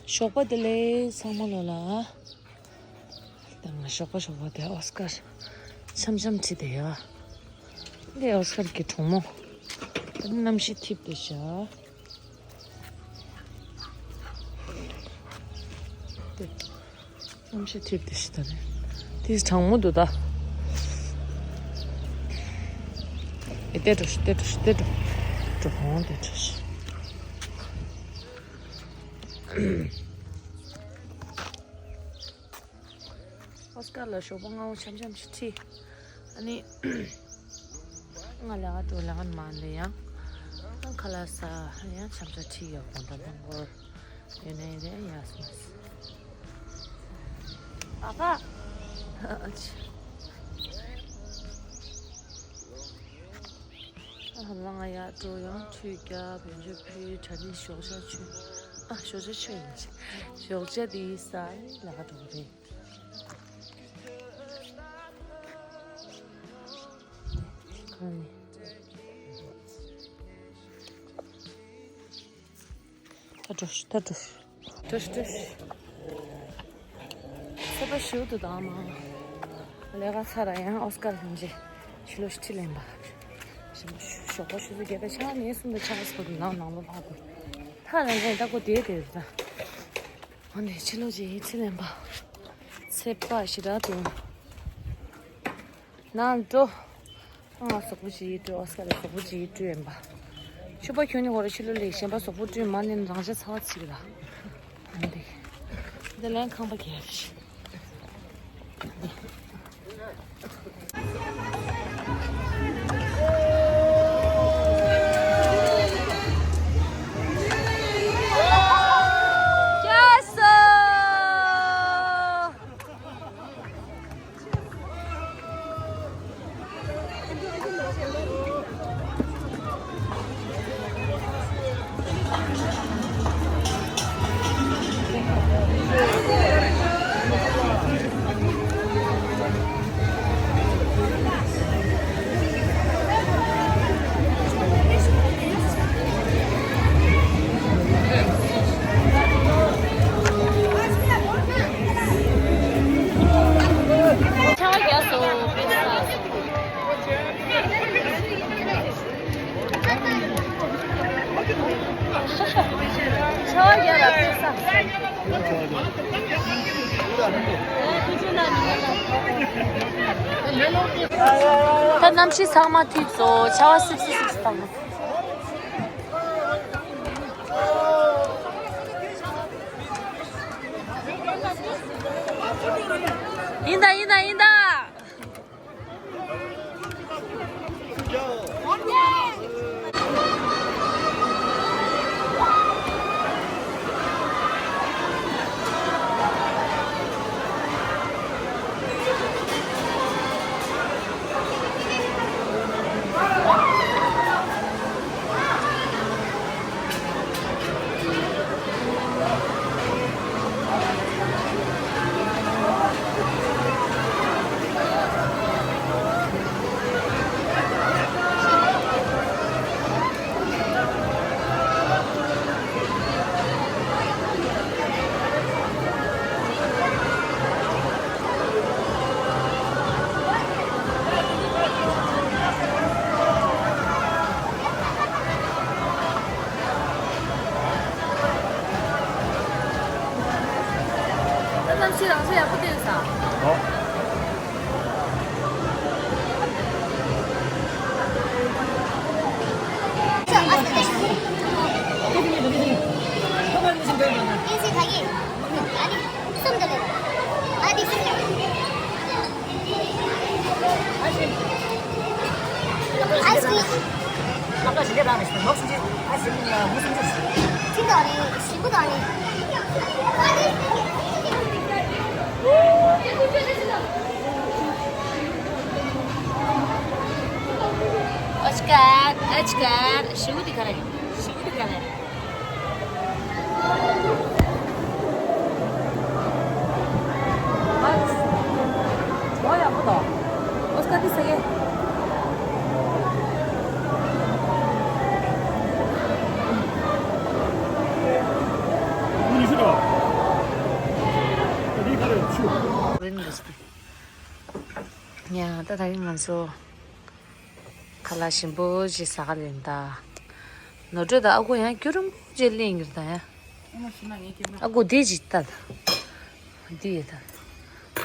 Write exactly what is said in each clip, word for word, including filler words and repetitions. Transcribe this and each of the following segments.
ཞོགས་པ་བདེ་ལེགས་ཚང་མ་ལོ་ལ། ད་ང་ཞོགས་པ་ཞོགས་པ་དེ་ཨོ་སི་ཀར་འཆམ་འཆམ་བྱེད་དེ་ཡ། འདི་ཨོ་སི་ཀར་གྱི་གྲོགས་མོ། ད་ནི་གནམ་གཤིས་འཐིབས་དེ་ཤ། དེ། གནམ་གཤིས་འཐིབས་དེ་ཤ་ད་ནི། དེ་གྲང་མོ་འདུག་ད། ཨེ་དེ་འགྲོ་ཤ་དེ་འགྲོ་ཤ་དེ་འགྲོ། འགྲོ་ཧོང་དེ་འགྲོ་ཤ། ཨོ་སི་ཀར་ལ་ཞོགས་པ་སྔ་པོ་འཆམ་འཆམ་ཞིག་ཁྲིད། ཨ་ནི། ང་ལས་ཀ་འགྲོ་ལས་ཀ་མ་ལས་ཡང་། ཁ་ལག་ཟ་ཡང་འཆམ་འཆམ་ཁྲིད་ཡོད་དགོངས་དག་དང་པོར། ཡོད་ནའི་རེད་ཡ་སོང་། ཨ་ཕ། ཨ་ཅི། ཨ་ལ་ང་ཡར་འགྲོ་ཡང་ཁྲུས་རྒྱབ་བེམ་ཆོས་ཕུལ་གྲ་སྒྲིག་ཞོགས་ཇ་མཆོད། ཨ་ཞོགས་ཇ་མཆོད་ཡིན་ཅིག་ཞོགས་ཇ་དེ་ཟ་ཡིན་ལས་ཀ་འགྲོ་གི་རེད། ཁང་ནས། ད་འགྲོ་ཤ་ད་འགྲོ་ཤ། འགྲོ་ཤ་འགྲོ་ཤ། ཚེས་པ་བཞི་དུ་དང་མ། ལས་ཀ་ཚར་ར་ཡང་ཨོ་སི་ཀར་ལྷན་རྒྱས་ཕྱི་ལོགས་ཤིག་ཁྲིད་ལེན་པ། ཞོགས་པ་ཆུ་ཚོད་བརྒྱད་པ་ཆ་ནས་གསུམ་དང་ཆ་སོ་དུ་ནང་ནང་ལོ་ལྷག་དགོས། ཐག་རང་རེད་ད་གོ་དེ་དེ་རེད་ད། འོ་ནས་ཕྱི་ལོགས་ཀྱི་ཁྲིད་ལེན་པ། ཚེས་པ་ཞེ་དྲག་དུ། ནང་འགྲོ། ཨ་ང་གཟུགས་པོ་ཅིག་ཡིད་སྤྲོ་ཨོ་སི་ཀར་གཟུགས་པོ་ཅིག་ཡིད་སྤྲོ་ཡིན་པ། ཕྱུ་པ་ཁྱོད་ནི་ཧོ་ར་ཕྱི་ལོ་ལེགས་གཞན་པ་གཟུགས་པོ་སྤྲོས་མ་ནི་རང་ཆ་ཚ་བ་ཚིག་ར། འདི། འདི་ལན་ཁང་པ་རྒྱག་ཤི། ད་གནམ་གཤིས་ཚང་མ་འཐུས་ཚོ་ཆར་པ་སིབ་སིབ་སིབ་སིབ་བཏང་། ཡིན་ད་ཡིན་ད་ཡིན་ད། ད་གནམ་གཤིས་རང་ས་ཡག་པོ་བསྟན་ས། ཨོ། ཨོ་སི་ཀར། ཨོ་སི་ཀར། ཞུ་དེ་ག་རེ། ཞུ་དེ་ག་རེ། ཨོ་སི་ཀར་དེ་ཟེར་གི། ཡ་ད་ད་གིན་ང་ཚོ་ཁ་ལག་ཞིམ་པོ་ཞིག་ཟ་ག་ལེན་ད། ནོར་བུ་དང་ཨ་ཁུ་ཡང་རྒྱུན་རིང་པོ་ཅིག་གླེང་གི་རེད་ད་ཡ། ཨ་ཁུ་འདི་ཅིག་ལྟ་ད། འདི་ཡི་ད།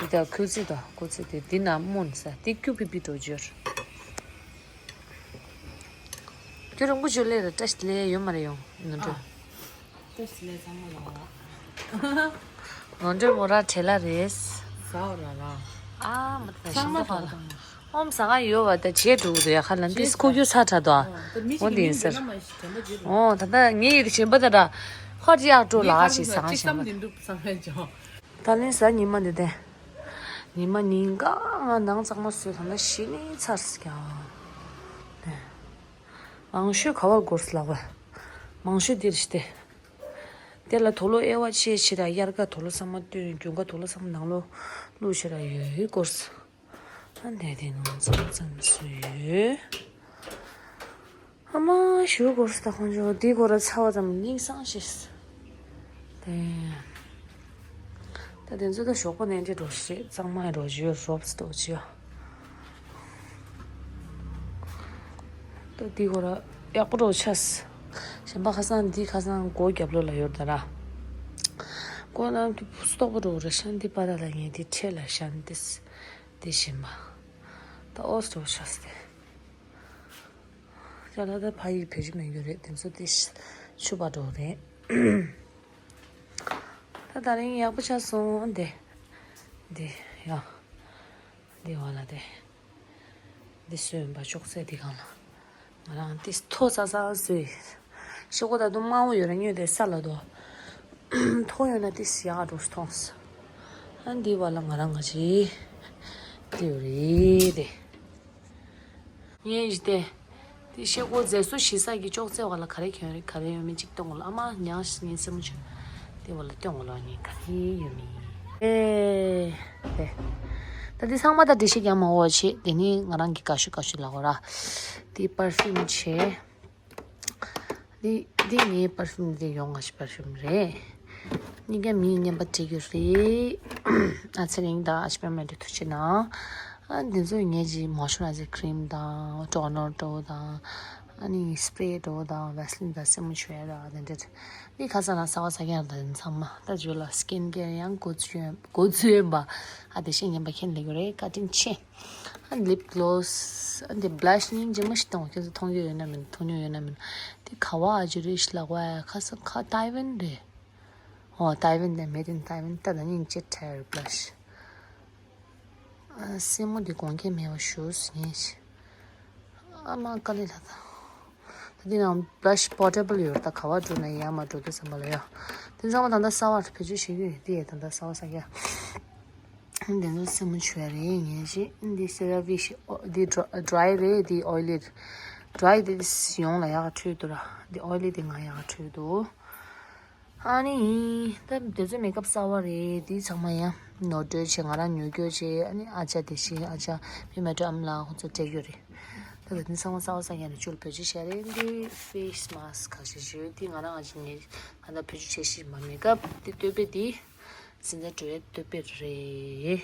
འདི་ད་ཁོལ་ཙི་ད་ཁོལ་ཙི་དེ་འདི་ན་སྨོན་ས་འདི་ཀྱུ་པི་པི་འགྲོ་འཇོར། རྒྱུན་རིང་པོ་ཅིག་གླེང་རེད། བཀྲ་ཤིས་བདེ་ལེགས་ཡོད་མ་རེད་ཡོང་ནོར་བུ། ཨ། བཀྲ་ཤིས་བདེ་ལེགས་ཚང་མ་ལ། ནོར་བུ་མོ་རང་བྲེལ་ལ་རེད། ཟ་བ་ར་ར། ཨ་མ་ད་ཚང་མ་ཞིམ་པོ་ག་ལ། ཨོམ་ཟ་ག་ཡོད་བ་ད་བྱེད་འགྲོ་གི་འདུག་ཡ། ཁ་ལ་འདི་ཁུག་ཀྱུ་ཚ་དྲག་འདུག་ཨ། འོ་འདི་ཡིན་ཟེར། ཨོ་ད་ད་ངའི་ཡིད་དུ་བྱེད་པ་ད་ར། ཧོ་ཅི་ཡག་འགྲོ་ལ་ཅི་ཟ་ག་བྱེད་པ། ད་ལན་ཟ་ཉི་མ་འདི་དེ། ཉི་མ་ཉིན་གང་ང་ནང་གཙང་མ་བཟོས་ད་ལ་ཞི་ནི་ཚར་སི་ཀྱང་། མང་ཤོས་ག་བར་འགོར་སི་ལག་པ། མང་ཤོས་འདིར་ཤི་སྟེ། དེ་ལ་དུག་ལོག་དབྱེ་བ་ཕྱེ་ཕྱིར་ཡར་ཀ་དུག་ལོག་ཚང་མ་བཏོན། རྒྱུན་ཀ་དུག་ལོག་ཚང་མ་ནང་ལོག་བླུགས་ཕྱིར་ཡོད་འགོར་སི། ཨ་འདས་དེ་ནང་ཚང་ཚང་སུ་ཡོད། ཨ་མ་ཞུ་དགོས་སུ་ད་ཁོང་ཚོ་འདི་སྐོར་ལ་ཚ་བ་ཙམ་སྙིང་སང་ཤེས། དེ། ད་དེ་ཚོ་ད་ཞོགས་པ་ནས་འདྲེ་འགྲོ་ཤེས་གཙང་མ་འགྲོ་བྱོས་རོབ་སི་འགྲོ་བྱོས། ད་འདི་སྐོར་ལ་ཡག་པོ་འགྲོ་ཆས། གཞན་པ་ཁ་སང་འདི་ཁ་སང་སྒོ་རྒྱབ་ལོགས་ལ་ཡོད་ད་ར། སྒོ་ནང་དུ་སྟོག་པོ་འགྲོ་རེ་ཤན་འདི་པ་ད་ལ་ངས་འདི་འཕྲེད་ལ་ཤན་འདི་སི། འདི་བཞིན་པ། ད་ཨོ་སི་འགྲོ་ཆས་ཏེ། ཅ་ལག་ད་ཕ་ཡིག་བེད་སྤྱོད་མི་འགྱུར་རེད། དེ་ཚོ་དེ་ཆུ་བ་འགྲོ་རེད། ད་ད་རིང་ཡག་པོ་ཆགས་སོང་། འདི་འདི་ཡ་འདི་བ་ལ་དེ་འདི་སོན་པ་ཅོག་ཙེ་འདི་གང་ལ་ང་རང་དེ་ཐོ་ས་ས་ཟོས། ཤོག་གུ་ད་དུང་དམར་པོ་ཡོད་ར་སྨྱོས་དེ་ས་ལ་དོ། ཐོ་ཡོད་ན་དེ་ཡག་འགྲོ་ཐོངས། ཨ་འདི་བ་ལ་ང་རང་ག་ཅི་འདི་ཡོད་རེད་དེ། ངས་ཞི་སྟེ། དེ་ཤེལ་སྒོ་མཛེས་བཟོ་ཞིག་ས་ཀྱི་ཅོག་ཙེ་བ་ལ་ག་རེ་གྱོན་རེད་ག་རེ་ཡོད་མེད་ཅིག་སྟོན་གོ་ལ། ཨ་མ་ཉག་ངའི་སེམས་མོ་ཆུ། དེ་བ་ལ་སྟོན་གོ་ལ་ངས་ག་རེ་ཡོད་མེད། ཨེ། དེ། ད་དེ་ཚང་མ་ད་འགྲེལ་བཤད་རྒྱག་མ་འོ་ཆེ། དེ་ནི་ང་རང་གི་དགའ་ཤོས་དགའ་ཤོས་ལ་གོ་ར། དེ་པར་ཕིའུམ་ཆེ། འདི་འདི་ངའི་པར་ཕིའུམ་འདི་ཡོང་ང་ཞིག་པར་ཕིའུམ་རེད། གཉིས་ཀ་མིའི་རྔན་པ་སྤྲད་རྒྱུ་རེད། ཨ་ཚེ་རིང་དང་ཨ་ཆི་པད་མ་འདི་ཐུགས་ཆེ་གནང་། ཨ་འདི་ཚོ་ངས་ཀྱི་མོ་ཤུ་ར་ཛི་ཁྲིམ་དང་ཊོ་ནར་འདྲ་བོ་དང་། ཨ་ནི་སི་པྲེ་འདྲ་བོ་དང་ཝེ་སི་ལིན་དང་སེན་མོ་ཆུ་ཡ་དང་དེ་འདྲ། འདི་ཁ་སང་ལ་ཟ་བ་ཟ་མཁན་དང་ཚང་མ་ད་བརྗོད་ལ་སི་ཀིན་ཀེར་ཡང་འགོ་ཚུགས་ཡོད་འགོ་ཚུགས་ཡོད་པ། ཨ་དེ་བཤད་ཉན་པ་ཁྱེད་ལེགས་རེད། བཀའ་དྲིན་ཆེ། ཨ་ལིབ་གློ་སི་ཨ་འདི་བྷ་ལ་ཤི་སྙིང་རྗེ་མོ་ཞིག་གཏོང་། ཁྱེད་ཚོ་མཐོང་རྒྱུ་ཡོད་ན་མིན་མཐོང་མྱོང་ཡོད་ན་མིན། འདི་ག་བ་ཨ་ཅི་རེད་ཤི་ལག་པ་ཁ་སང་ཁ་ཏའི་ཝན་རེད། ཨོ་ཏའི་ཝན་དེ་མེད་དེ་ཏའི་ཝན་ད་ད་སྙིང་རྗེ་ཁྲལ་བྷ་ལ་ཤི། ཨ་སེན་མོ་འདི་གོང་ཁེ་མེད་པ་ཞུ་སྙིང་ཞིག་ཨ་མ་དཀའ་ལས་ལ་ད། ད་འདི་ནང་བྷ་ལ་ཤི་པོར་ཊེ་བལ་ཡོད་ད་ག་བ་འགྲོ་ན་ཡང་མ་འགྲོ་དུས་བསམ་པ་ལ་ཡ། དེ་ཚང་མ་ད་ལྟ་གསར་བར་བེད་སྤྱོད་བྱེད་ཀྱི་ཡོད་དེ་ཡ་ད་ལྟ་གསར་བ་ས་ཡ། འདི་ཚོ་སེན་མོ་ཆུ་ཡ་རེད་ངས་ཅི་འདི་སེ་ར་བི་ཤི་ཨོ་འདི་ཌ་རའི་རེད། འདི་ཨོའི་ལི་རེད། ཌ་རའི་འདི་ཡོང་ལ་ཡག་ག་འཕྲོད་འདུག་ར། འདི་ཨོའི་ལི་འདི་ང་ཡག་ག་འཕྲོད་འདུག་ཨ་ནི་ད་དེ་ཚོ་མེ་ཀབ་གསར་བ་རེད། འདི་ཚང་མ་ཡ་ནོར་འཁྲུལ་བྱས་ང་རང་ཉོ་རྒྱུ་བྱས། ཨ་ནི་ཨ་ཅག་དེ་བཞིན་ཨ་ཅག་ཕི་མེ་ཏྲོ་ཨམ་ལགས་ཁོང་ཚོ་སྤྲད་རྒྱུ་རེད། ད་ལྟ་འདི་ཚང་མ་གསར་བ་ས་ཡ་ནས་བཅུ་ལ་བེད་སྤྱོད་བྱས་རེད། འདི་ཕེ་སི་མཱ་སི་ཁ་ཞིག་བྱོས་འདི་ང་རང་ཨ་ཅག་ངས་ང་ད་བེད་སྤྱོད་བྱས་ཤིག་མ་མེ་ཀབ་འདི་སྟོད་པའི་འདི། སེམས་ཚ་དྲོད་ཏོ་པེ་རེད།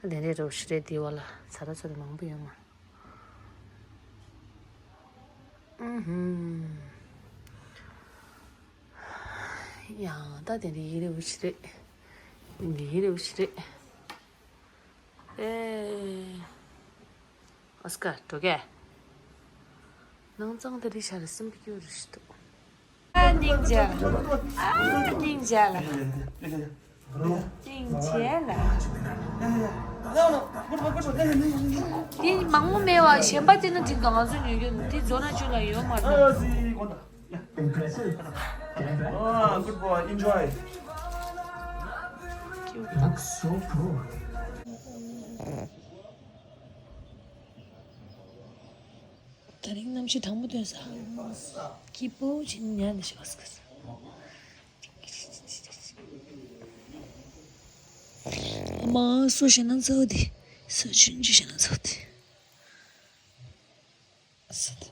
ད་དེ་འདྲའི་རོ་ཞི་རེད་དེ་བ་ལ་ཚ་ར་ཚ་ར་མང་པོ་ཡོད་མ། ཨུ་ཧུམ། ཡང་ད་དེ་འདྲའི་ཡི་རེ་བ་ཞི་རེད། དེ་འདྲའི་ཡི་རེ་བ་ཞི་རེད། ཨེ། ཨོ་སི་ཀར་འགྲོ་གས། ནང་གཙང་དེ་རིགས་ཤར་སེམས་པ་སྐྱོ་རུ་ཞིག་འདུག་ཨ་སྙིང་རྗེ་ལ། ཨ་སྙིང་རྗེ་ལ། སྙིང་རྗེ་ལ། འདི་མང་པོ་མེད་པ་གཞན་པ་སྟེར་ན་འགྲིག་འདུག་ང་ཚོ་ཉོ་རྒྱུ་འདི་རྫོགས་ན་ཆུ་ལ་ཡོད་མ་རེད། Impressive. Can't pass it. Ah, good boy. Enjoy. Looks so cool. ད་རིང་གནམ་གཤིས་དྭངས་པོ་ཐོན་ས། སྐྱིད་པོ་ཅིག་ཉལ་ནས་ཤོག་ཟེར། ཨ་མ་སོ་ཞེ་ན་ཚ་བ་དེ། སོ་ཆུང་ཆུང་ཞེ་ན་ཚ་བ་དེ། སོ་དེ།